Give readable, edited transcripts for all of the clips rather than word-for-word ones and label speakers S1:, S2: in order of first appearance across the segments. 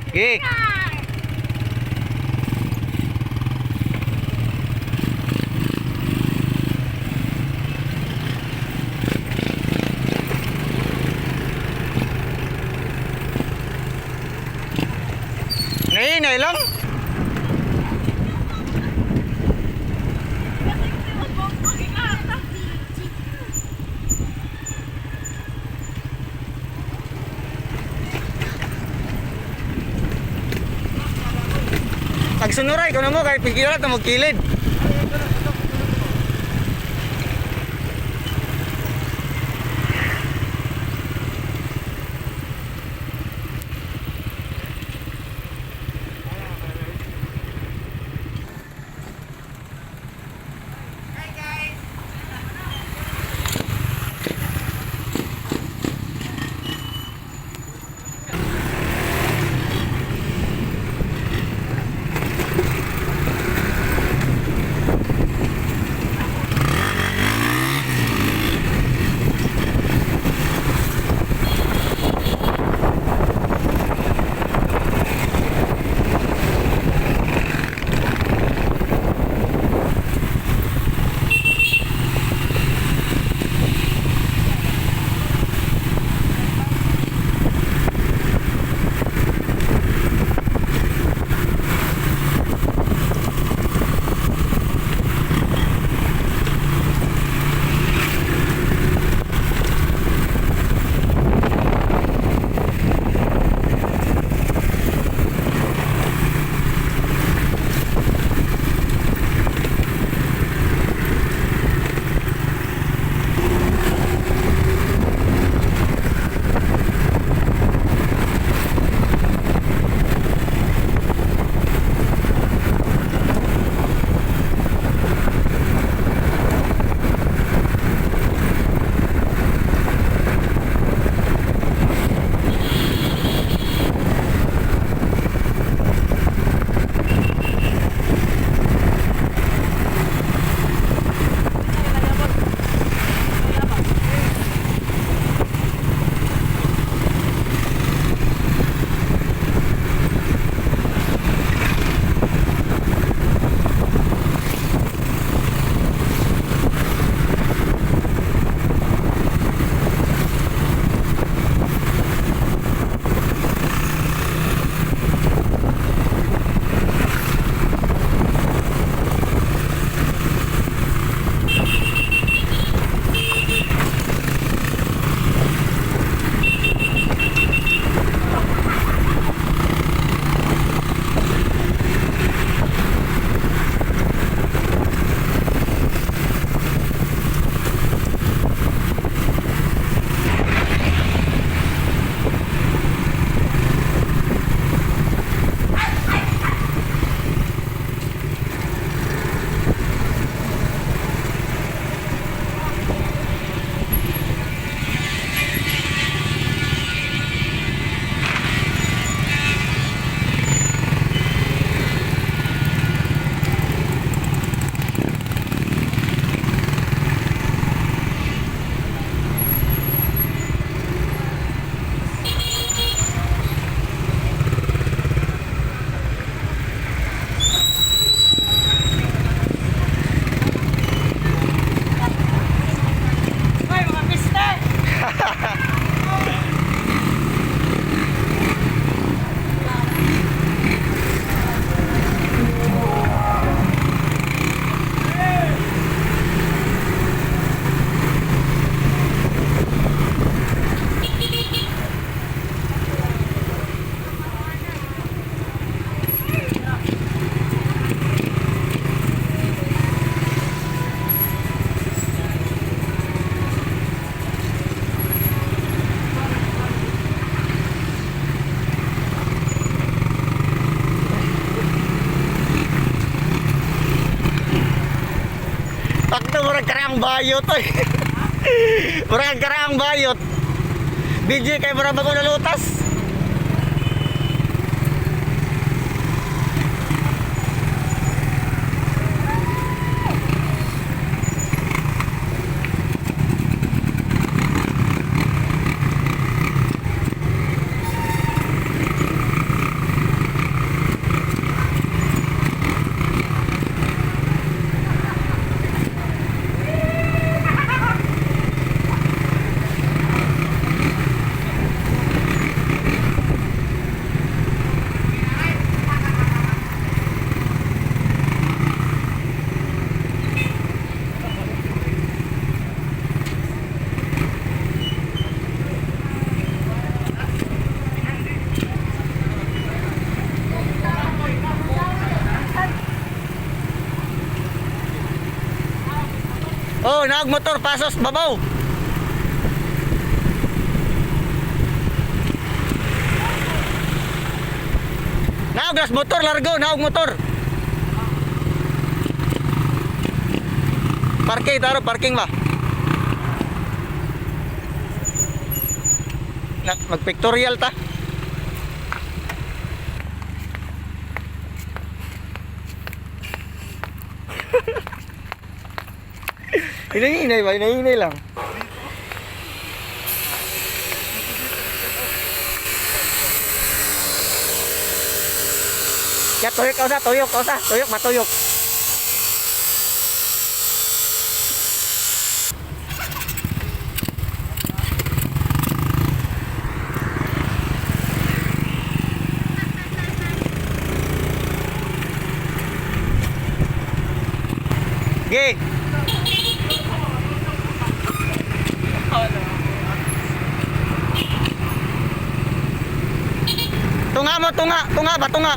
S1: Okay. Ngayon lang. Pagsunuray ko na mo kay pigilan ta mo kilid.
S2: Ay, mga piste!
S1: Takto murag karaang bayot oy. Murag karaang bayot. BJ kay murag bago nalutas. Naog motor, pasos, babaw. Naog las motor, largo, naog motor. Parking, taro, parking ba? Na, magpictorial ta. Hinahinay ba? Hinahinay lang. Ya, tuyok ka usa, tuyok ka usa, tuyok, matuyok. Gay. Tunga mo, tunga, tunga ba, tunga.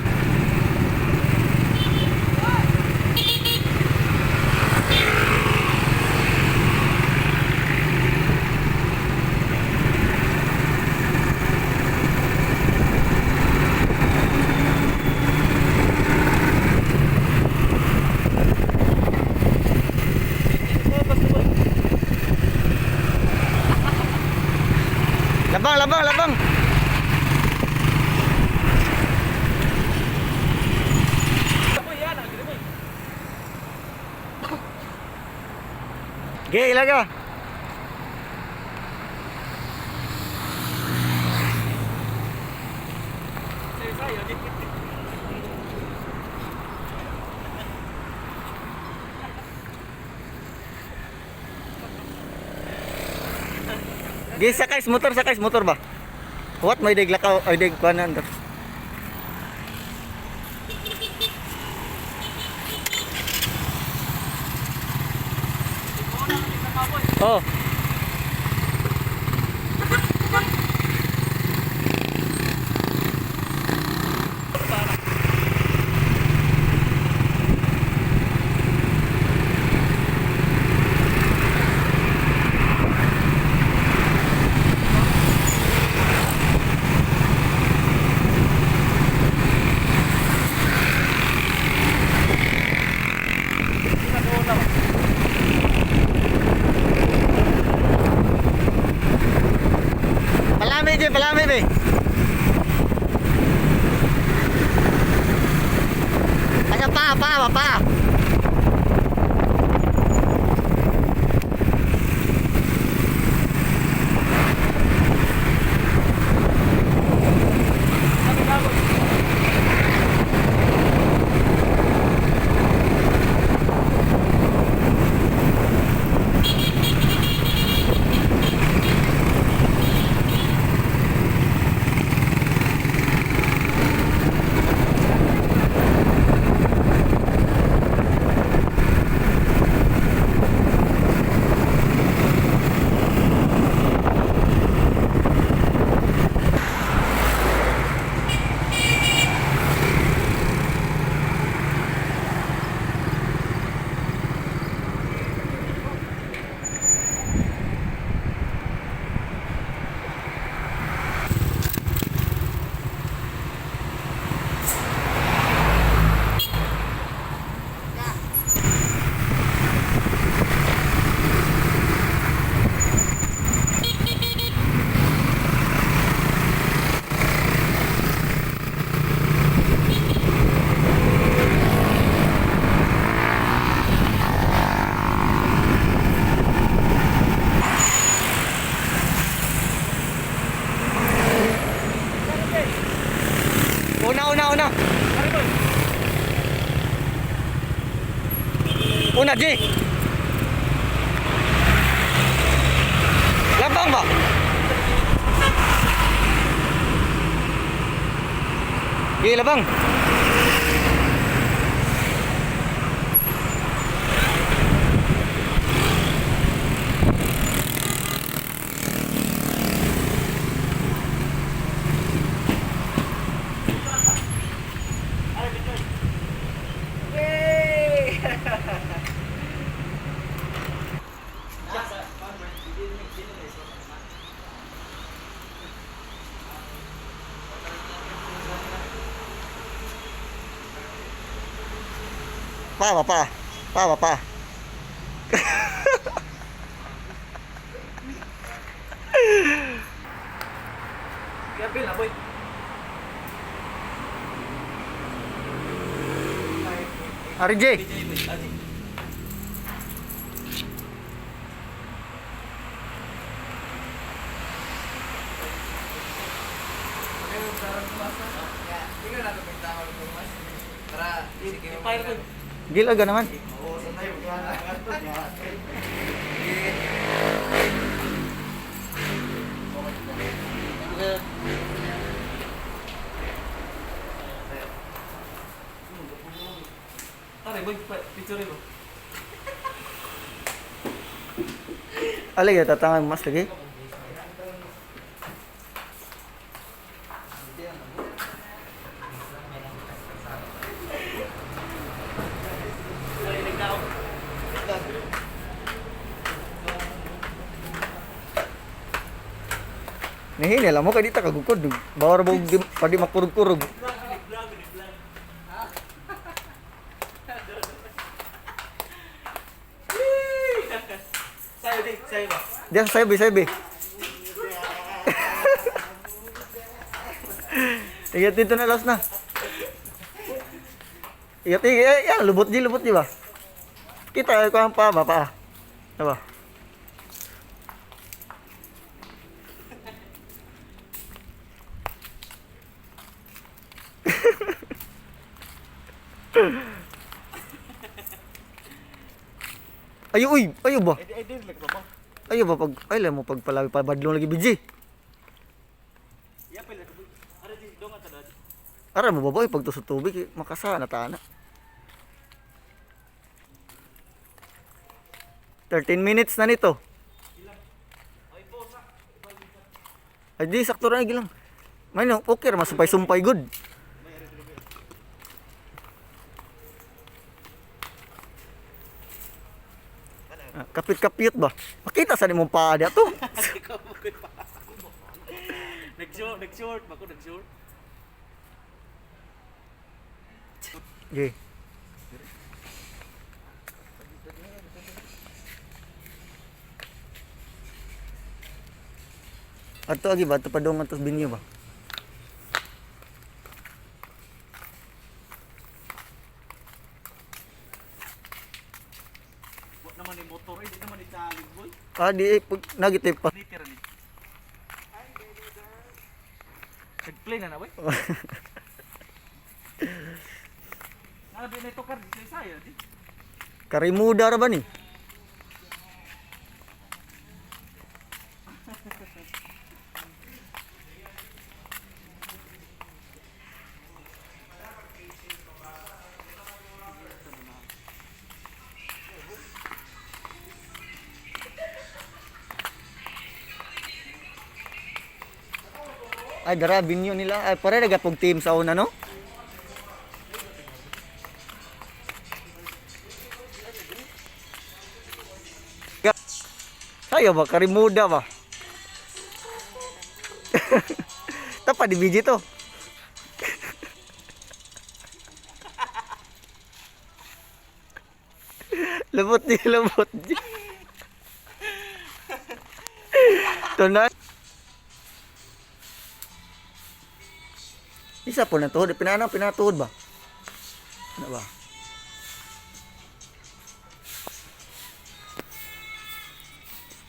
S1: Labang, labang, labang. Gay, ilaga. Gay, sakay sa motor, sakay sa motor ba? What may dig lakaw ay dig kuanan do. Oh. Palami di, palami be. Asa pa, pa, pa, pa. Una, una, una. Una, G. Labang ba? G, labang. Pa ba pa? Pa ba pa?
S2: Gabi na, boy.
S1: RJ.
S2: BJ, boy. Aji. Fire ko.
S1: Gilaga naman.
S2: Tara, boy, picture mo.
S1: Alay, tatangan mas lagi. Nihini alam mo kay di ta kagukod. Bawar mo di, padi makurog-kurog.
S2: Sayo, di, sayo ba?
S1: Diyan sa sabi, sabi. Igat dito na, last na. Igat, igat, yan, lubot di ba? Kita ko ang paa ba, paa. Diba? Ayo, uy, ayo ba?
S2: Ay, di, di, ba?
S1: Ayo ba pag ay mo pag palawi pa badlong lagi BJ.
S2: Ya, pala, boy. Ara, di, dong ata, di.
S1: Ara mo baboy pag to sa tubig eh, makasana ta na. 13 minutes na nito. Ay di sakto ra gilang. May no, okay ra masumpay-sumpay good. Ah, kapit-kapit ba? Makita sa nimong paa diya to.
S2: Nag-short, nag-short, bako nag-short.
S1: Okay. Ato agi ba ato padung ato sa binyo ba?
S2: Wa naman ni motor, eh, di naman ni challenge, boy.
S1: Ah di eh, pag nagitip pa.
S2: Literal ni. Nag-play na na, boy. Nalabi na ito, kar, di sa saya, di.
S1: Karimuda ra ba ni? Ay, dara, binyo nila. Ay, pare, nagapog team sa una, no? Sayo ba? Karimuda ba? Tapa di biji to. Lubot di, lubot di. Tunay. Isa po na tuhod. Pinana, pinatuhod ba? Ano ba?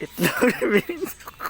S1: Itlog na binisok.